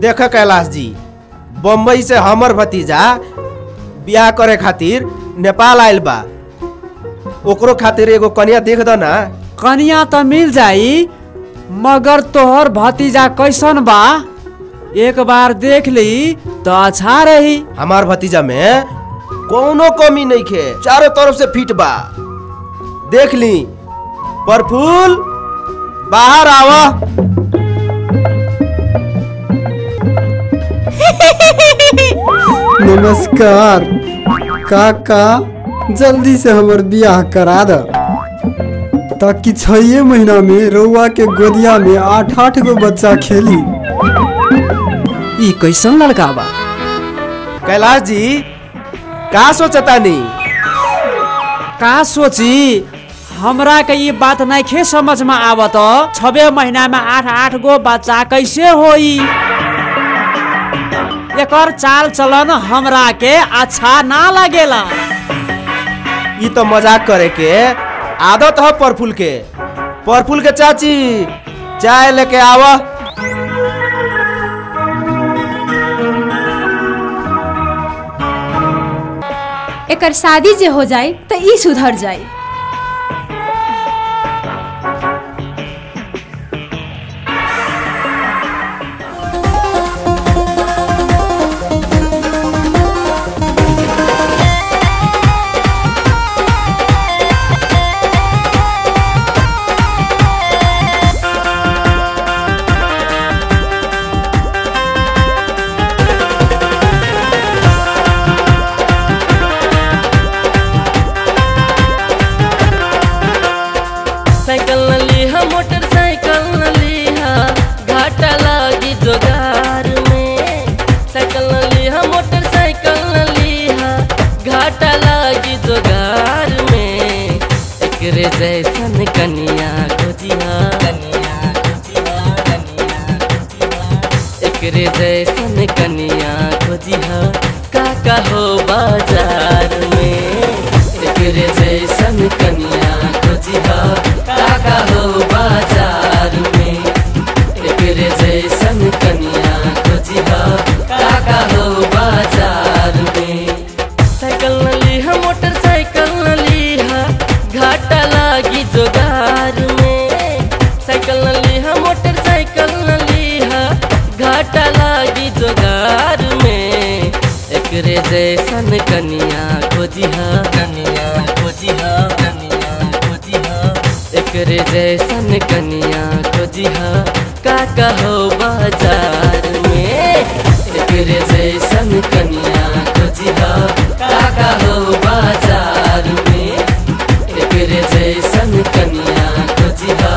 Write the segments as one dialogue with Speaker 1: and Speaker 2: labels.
Speaker 1: देख कैलाश जी, बम्बई से हमर भतीजा ब्याह करे खातिर नेपाल आयल बा, ओकरो खातिर एगो कन्या देख द ना।
Speaker 2: कन्या तो मिल जाई, मगर तोहर भतीजा कैसन बा एक बार देख ली तो अच्छा रही।
Speaker 1: हमार भतीजा में कोनो कमी नहीं खे, चारों तरफ से फिट बा। देख ली। प्रफुल्ल बाहर आवा।
Speaker 3: नमस्कार काका, जल्दी से हमर बियाह करा द ताकि 6 महीना में रउआ के गोदिया में 8-8 गो बच्चा खेली।
Speaker 2: ई कैसन लड़का बा?
Speaker 1: कैलाश जी का सोचता नहीं?
Speaker 2: का सोची, हमरा के ये बात नहीं समझ में आवत। 6 महीना में 8-8 गो बच्चा कैसे होई? एकर चाल चलन हमरा के अच्छा ना लगेला।
Speaker 1: ई तो मजाक करे के आदत है प्रफुल्ल के। प्रफुल्ल के चाची चाय लेके आवा।
Speaker 4: एकर शादी जे हो जाए तो ई सुधर जाए।
Speaker 5: साइकिल न लीहा, मोटरसाइकिल न लीहा, घाटा लागी जोगार में। साइकिल न लीहा, मोटरसाइकिल न लीहा, घाटा लागी जोगार में। एकरे जैसन कनिया खोजिहा, एकरे जैसन कनिया खोजिहा काका हो बाजार में। एकरे जैसन कनिया खोजिहा काका हो बाजार में। एकरे जैसन कनिया खोजिहा काका हो बाजार में। साइकिल न लीहा, मोटरसाइकिल न लीहा, घाटा लागी जोगार में। साइकिल न लीहा, मोटरसाइकिल न लीहा, घाटा लागी जोगार में। एकरे जैसन कनिया खोजिहा, कनिया खोजिहा, कनिया खोजिहा। एकरे जैसन कनिया खोजिहा काका हो बाजार में। एकरे जैसन कनिया खोजिहा काका हो बाजार में। एकरे जैसन कनिया खोजिहा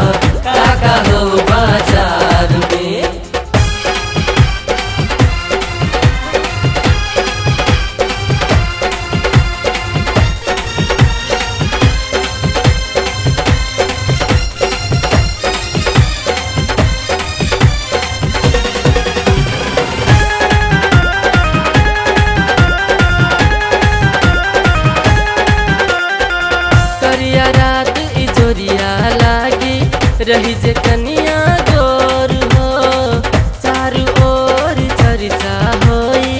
Speaker 5: काका हो बाजार में। रही जे कनिया गोर हो, चारू ओर चर्चा होई,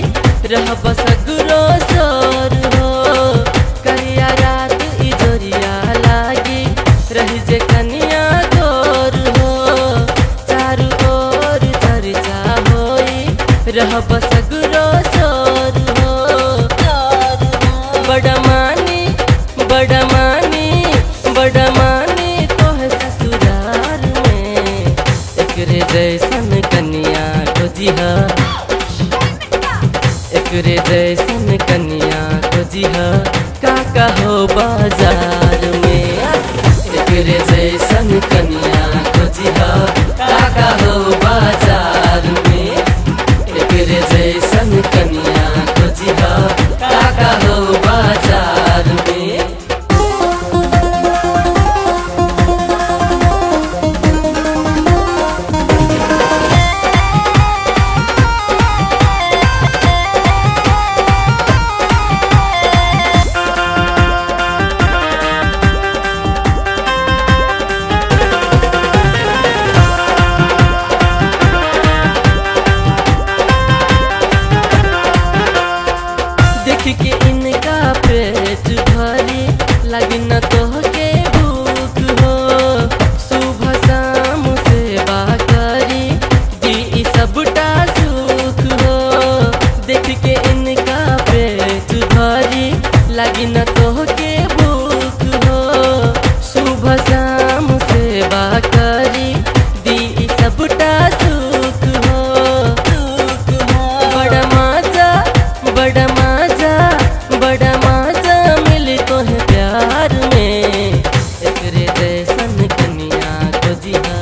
Speaker 5: रह बसगुरो सोर हो। करिया रात इजोरिया लागी, रही जे कनिया गोर हो, चारू ओर चर्चा होई, रह बसगुरो सोर हो। बड़ा मानी, बड़ा मानी, बड़ा मानी एकरे जैसन कनिया खोजिहा, एकरे जैसन कनिया खोजिहा काका हो बाजार में। एकरे जैसन कनिया खोजिहा काका हो बाजार में। एकरे जैसन कनिया खोजिहा काका हो बाजार में। तोहके भूख हो। सुबह शाम सेवा करी दी सबटा सुख हो, सुख हो। बड़ा मजा बड़ा मजा बड़ा मजा मिली तोहे प्यार में। एकरे जैसन कनिया खोजिहा,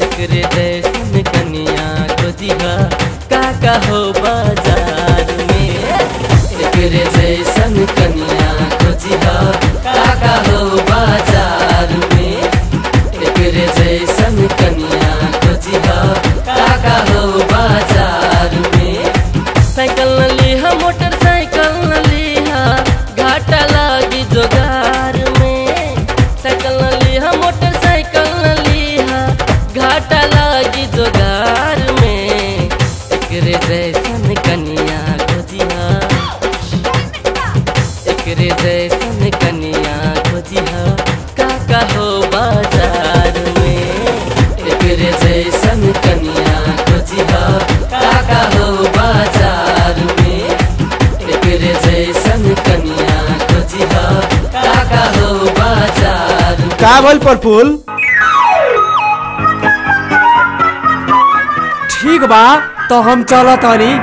Speaker 5: एकरे जैसन कनिया खोजिहा काका हो बाजार में। एकरे जैसन कनिया खोजिहा काका हो बाजार में। एकरे जैसन कनिया खोजिहा काका हो बाजार में। साइकिल न लिहा मोटरसाइकिल न लिहा घाटा लागी जोगार में। साइकिल न लिहा मोटरसाइकिल न लिहा घाटा लागी जोगार में। एकरे जैसन कनिया खोजिहा, एकरे जैसन कनिया खोजिहा काका हो बाजार में। एकरे जैसन कनिया खोजिहा काका हो बाजार में। एकरे जैसन कनिया खोजिहा काका हो बाजार में।
Speaker 1: का भइल प्रफुल?
Speaker 2: ठीक बा तो हम चलत हनी।